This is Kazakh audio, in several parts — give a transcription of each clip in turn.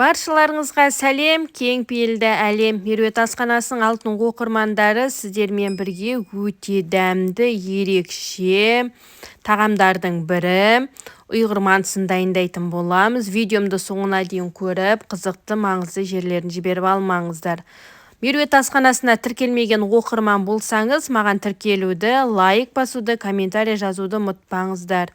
Баршаларыңызға сәлем, кең пейілді әлем. Меруерт асханасының алтын оқырмандары, сіздермен бірге өте дәмді, ерекше тағамдардың бірі ұйғыр мантысын дайындайтын боламыз. Видеомды соңына дейін көріп, қызықты, маңызды жерлерін жіберіп алмаңыздар. Меруерт асханасына тіркелмеген оқырман болсаңыз, маған тіркелуді, лайк басуды, комментарий жазуды ұмытпаңыздар.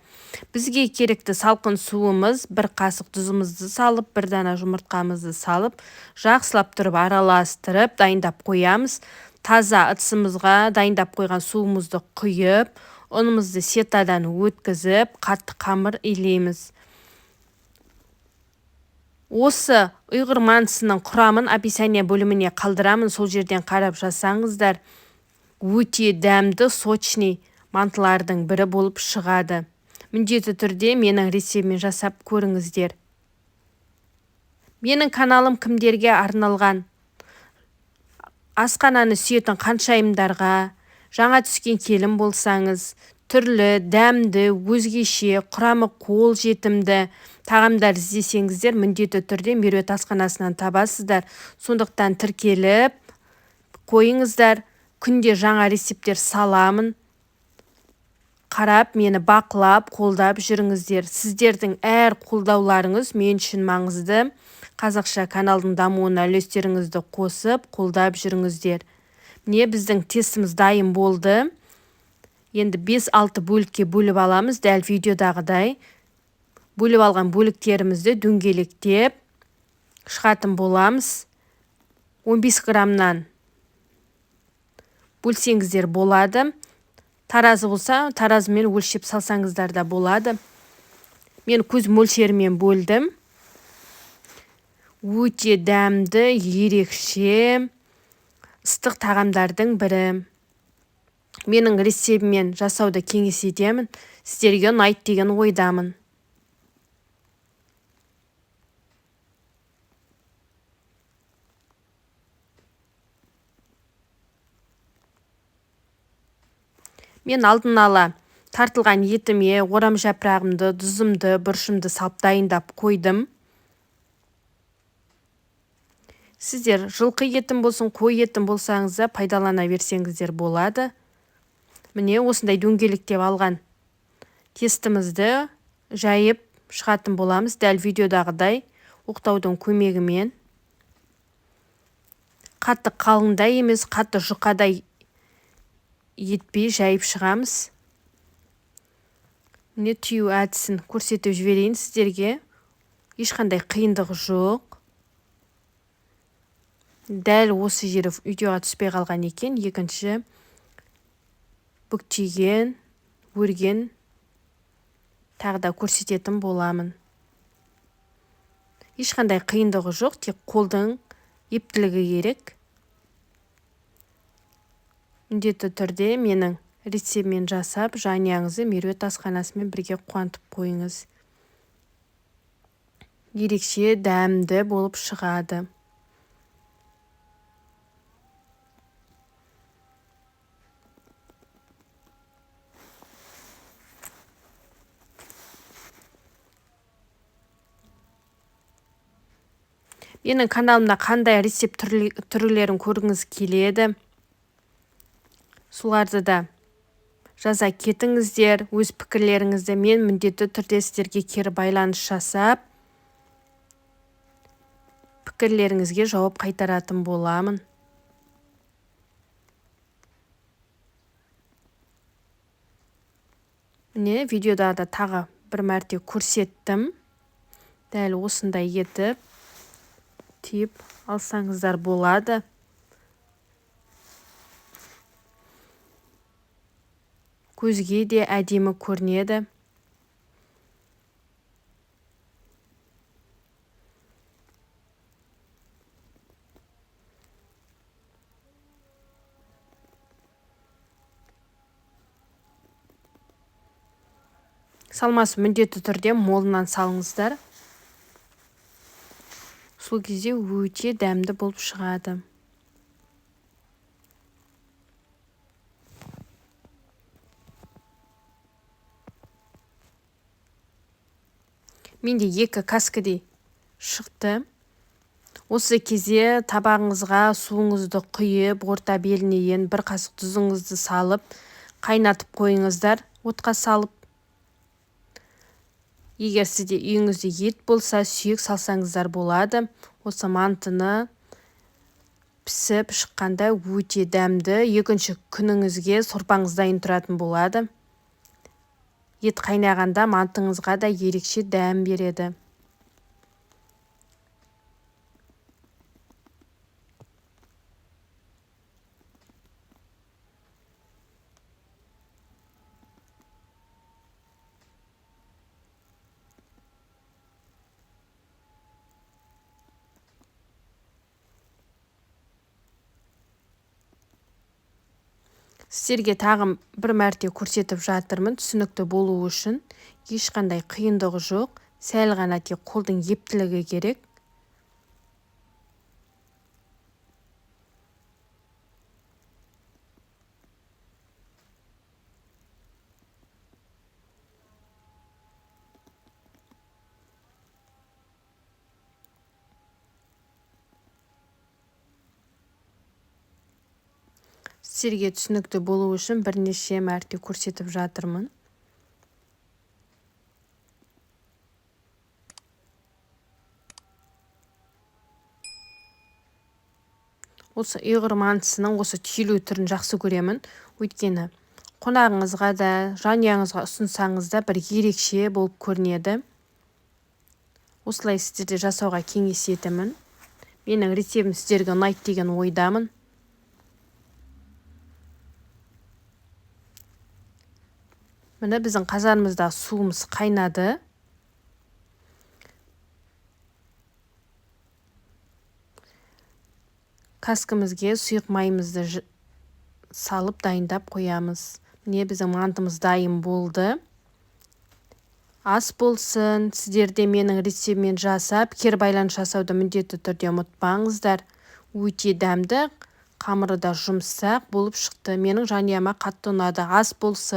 Бізге керекті салқын суымыз, бір қасық тұзымызды салып, бір дана жұмыртқамызды салып, жақсылап тұрып араластырып, дайындап қоямыз. Таза ыдысымызға дайындап қойған суымызды құйып, ұнымызды сетадан өткізіп, қатты қамыр илейміз. Осы ұйғыр мантысының құрамын описание бөліміне қалдырамын, сол жерден қарап жасаңыздар. Өте дәмді, сочный мантылардың бірі болып шығады. Міндетті түрде менің рецептіммен жасап көріңіздер. Менің каналым кімдерге арналған? Асхананы сүйетін ханшайымдарға, жаңа түскен келін болсаңыз, түрлі, дәмді, өзгеше, құрамы қол жетімді тағамдар іздесеңіздер, міндетті түрде Меруерт асханасынан табасыздар. Сондықтан тіркеліп қойыңыздар. Күнде жаңа рецепттер саламын. Қарап, мені бақылап, қолдап жүріңіздер. Сіздердің әр қолдауларыңыз мен үшін маңызды. Қазақша каналдың дамуына үлестеріңізді қосып, қолдап жүріңіздер. Міне біздің тестіміз дайын болды. Енді 5-6 бөлікке бөліп аламыз, дәл видеодағыдай. Бөліп алған бөліктерімізді дөңгелектеп шығатын боламыз. 15 граммнан бөлсеңіздер болады. Таразы болса, таразымен өлшеп салсаңыздар да болады. Мен көз мөлшерімен бөлдім. Өте дәмді, ерекше ыстық тағамдардың бірі. Менің рецептіммен жасауды кеңес етемін. Сіздерге ұнайды деген ойдамын. Мен алдын ала тартылған етіме орам жапырағымды, тұзымды, бұрышымды салып дайындап қойдым. Сіздер жылқы етін болсын, қой етін болсаңыз да пайдалана берсеңіздер болады. Міне осындай дөңгелектеп алған тестімізді жайып шығатын боламыз, дәл видеодағыдай оқтаудың көмегімен. Қатты қалыңдай емес, қатты жұқадай етпей жайып шығамыз. Міне түю әдісін көрсетіп жіберейін сіздерге. Ешқандай қиындығы жоқ. Дәл осы жері видеоға түспей қалған екен. Екінші бүктеген, өрген тағы да көрсететін боламын. Ешқандай қиындығы жоқ, тек қолдың ептілігі керек. Міндетті түрде менің рецептіммен жасап, жанұяңызды Меруерт асханасымен бірге қуантып қойыңыз. Ерекше дәмді болып шығады. Менің каналымда қандай рецепт түрлерін көргіңіз келеді, соларды да жаза кетіңіздер, өз пікірлеріңізді. Мен міндетті түрде сіздерге кері байланыс жасап, пікірлеріңізге жауап қайтаратын боламын. Міне видеода да тағы бір мәрте көрсеттім. Дәл осындай етіп түйіп алсаңыздар болады. Көзге де әдемі көрінеді. Салмасы міндетті түрде молынан салыңыздар. Сол кезде өте дәмді болып шығады. Менде 2 каскідей шықты. Осы кезде табағыңызға суыңызды құйып, орта беліне дейін бір қасық тұзыңызды салып, қайнатып қойыңыздар, отқа салып. Егер сізде үйіңізде ет болса, сүйек салсаңыздар болады. Осы мантыны пісіп шыққанда өте дәмді. Екінші күніңізге сорпаңыз дайын тұратын болады. Ет қайнағанда мантыңызға да ерекше дәм береді. Сіздерге тағы бір мәрте көрсетіп жатырмын, түсінікті болу үшін. Ешқандай қиындығы жоқ, сәл ғана тек қолдың ептілігі керек. Сіздерге түсінікті болу үшін бірнеше мәрте көрсетіп жатырмын. Осы ұйғыр мантысының осы түйілу түрін жақсы көремін. Өйткені қонағыңызға да, жанұяңызға ұсынсаңыз да бір ерекше болып көрінеді. Осылай сіздерде жасауға кеңес етемін. Менің рецептім сіздерге ұнайды деген ойдамын. Міне біздің қазанымызда суымыз қайнады. Каскімізге сұйық майымызды салып дайындап қоямыз. Міне біздің мантымыз дайын болды. Ас болсын. Сіздер де менің рецептіммен жасап, кері байланыс жасауды міндетті түрде ұмытпаңыздар. Өте дәмді, қамыры да жұмсақ болып шықты. Менің жанұяма қатты ұнады. Ас болсын.